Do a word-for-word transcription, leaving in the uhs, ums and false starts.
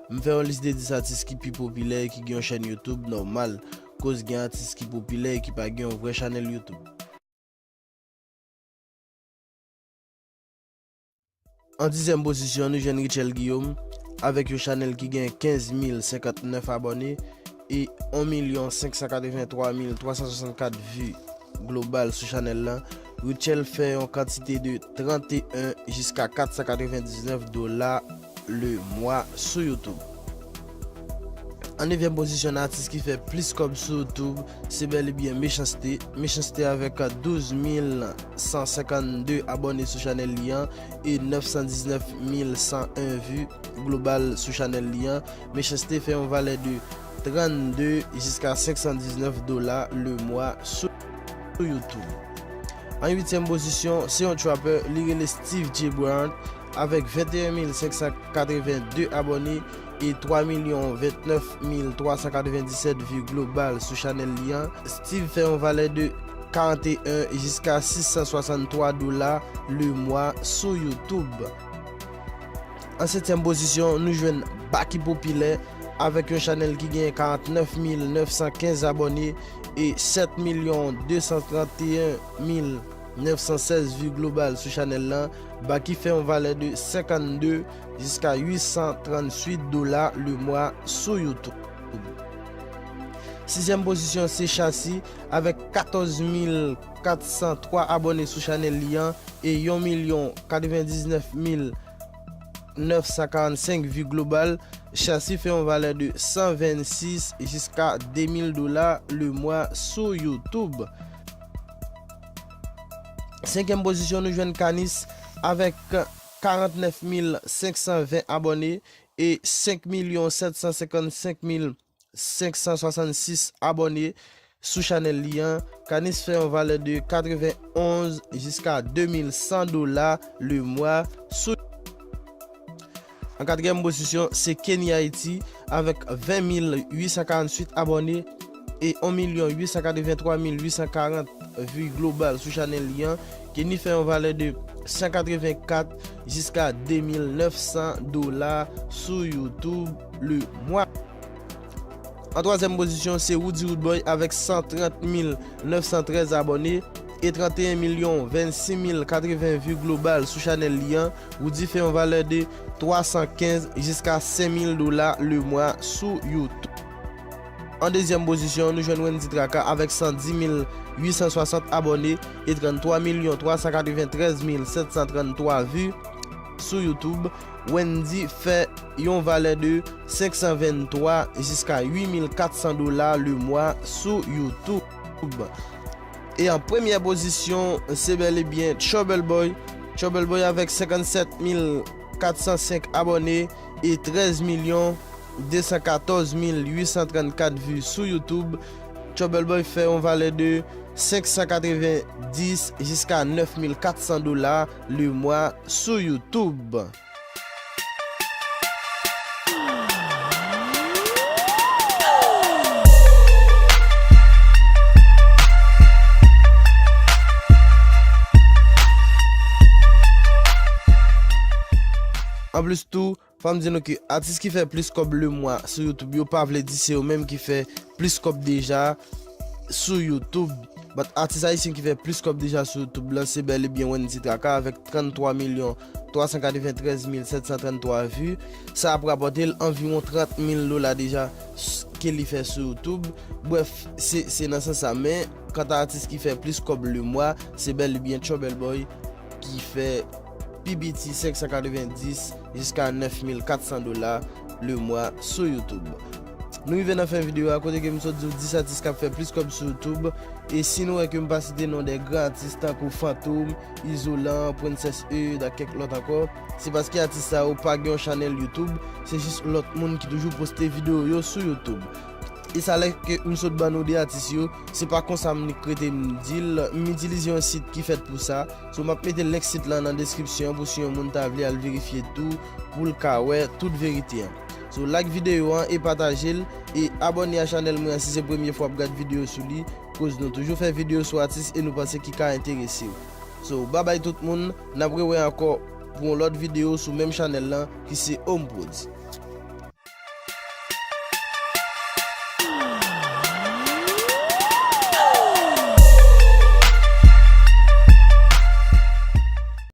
M fè yon lis de dis atis ki pi popilè e ki gen yon chèn YouTube nòmal, koz gen atis ki popilè e ki pa gen yon vrè chanèl YouTube. An dizyèm pozisyon, nou jwenn Richel Guillaume, avèk yon chanèl ki gen kenz mil senkantnèf abòne e yon milyon senk san katrevenntwa mil twa san swasannkat vi global sou chanèl lan. Richel fè yon kantite de tranteyen jiska kat san katrevendiznèf dola le mwa sou YouTube. An nevyèm pozisyon, nan atis ki fè plis kòb sou YouTube, se bèl e byen Mechanste. Mechanste avèk douz mil san senkannde abòne sou chanèl li an e nèf san diznèf mil san en vi global sou chanèl li an. Mechanste fè yon valè de trannde jiska senk san diznèf dola le mwa sou YouTube. An uityèm pozisyon, se yon trapper, li rele Steve J Brown, avèk venteyen mil senk san katrevenndde abòne e twa milyon ventnèf mil twa san katrevenndisèt vi global sou chanèl li an. Steve fè yon valè de karanteyen jiska sis san swasanntwa dola le mwa sou YouTube. An setyèm pozisyon, nou jwenn Baky Popilè avèk yon chanèl ki gen karantnèf mil nèf san kenz abòne e sèt milyon de san tranteyen mil nèf san sèz vi global sou chanèl lan. Baky fè yon valè de senkannde jiska uit san tranntuit dola le mwa sou YouTube. Sizyèm pozisyon se Chasi avèk katòz mil kat san twa abòne sou chanèl li an e yon milyon katrevendiznèf mil nèf san karannsenk vi global. Chasi fè yon valè de san vennsis jiska de mil dola le mwa sou YouTube. Senkyèm pozisyon, nou jwenn Kanis avèk karantnèf mil senk san ven abòne e senk milyon sèt san senkannsenk mil senk san swasannsis abòne sou chanèl li an. Kanis fè yon valè de katrevenonz jiska de mil san dola le mwa sou. An katriyèm pozisyon, se Kenny Haiti avèk ven mil uit san karanntuit abòne e yon milyon uit san katrevenntwa mil uit san karant vi global sou chanèl li an. Kenny fè yon valè de san katrevenkat jiska de mil nèf san dola sou YouTube le mwa. An twazyèm pozisyon, se Roody Roodboy avèk san trant mil nèf san trèz abòne e tranteyen milyon vennsis mil katreven vi global sou chanèl li an. Roody fè yon valè de twa san kenz jiska senk mil dola le mwa sou YouTube. An dezyèm pozisyon, nou jwenn Wendy Traka avèk san dis mil uit san swasant abòne e tranntwa milyon twa san katreventrèz mil sèt san tranntwa vi sou YouTube. Wendy fè yon valè de senk san venntwa jiska uit mil kat san dola le mwa sou YouTube. E an premyè pozisyon, se bèl e byen Trouble Boy. Trouble Boy avèk senkannsèt mil kat san senk abòne e trèz milyon de san katòz mil uit san trannkat vi sou YouTube. Trouble Boy fè yon valè de senk san katrevendis jiska nèf mil kat san dola le mwa sou YouTube. Anplis tou, fò m di nou ke atis ki fè plis kòb le mwa sou YouTube yo pa vle di se yo menm ki fè plis kòb deja sou YouTube. But atis ayisyen ki fè plis kòb deja sou YouTube lan, se bèl e byen Wendy Traka avèk tranntwa milyon twa san katreventrèz mil sèt san tranntwa vi. Sa ap rapòte l anviwon trant mil dola deja s-, ke li fè sou YouTube. Brèf, se, se nan sans sa. Men, kanta atis ki fè plis kòb le mwa, se bèl e byen Trouble Boy ki fè pi piti senk san katrevendis jiska nèf mil kat san dola le mwa sou YouTube. Nou rive nan fen videyo a, kote ke m sot di w dis atis k ap fè plis kòb sou YouTube. E si nou wè ke m pa site non de gran atis tankou Fantom, Izolan, Princess Eud ak kèk lòt ankò, se paske atis sa yo pa gen yon chanèl YouTube, se jis lòt moun ki toujou poste videyo yo sou YouTube. E sa lè ke m sot ban nou de atis yo, se pa konsa m nik rete m di l, m itilize yon sit ki fèt pou sa. So, m ap mete link sit lan nan deskripsyon an pou si yon moun ta vle al verifye tou, pou l ka wè tout verite an. So, like videyo an e pataje l, e abòne a chanèl mwen an si se premye fwa w ap gad videyo sou li, koz nou toujou fè videyo sou atis e nou panse ki ka enterese w. So, babay tout moun, n ap rewè ankò pou yon lòt videyo sou menm chanèl lan ki se Home Prodz.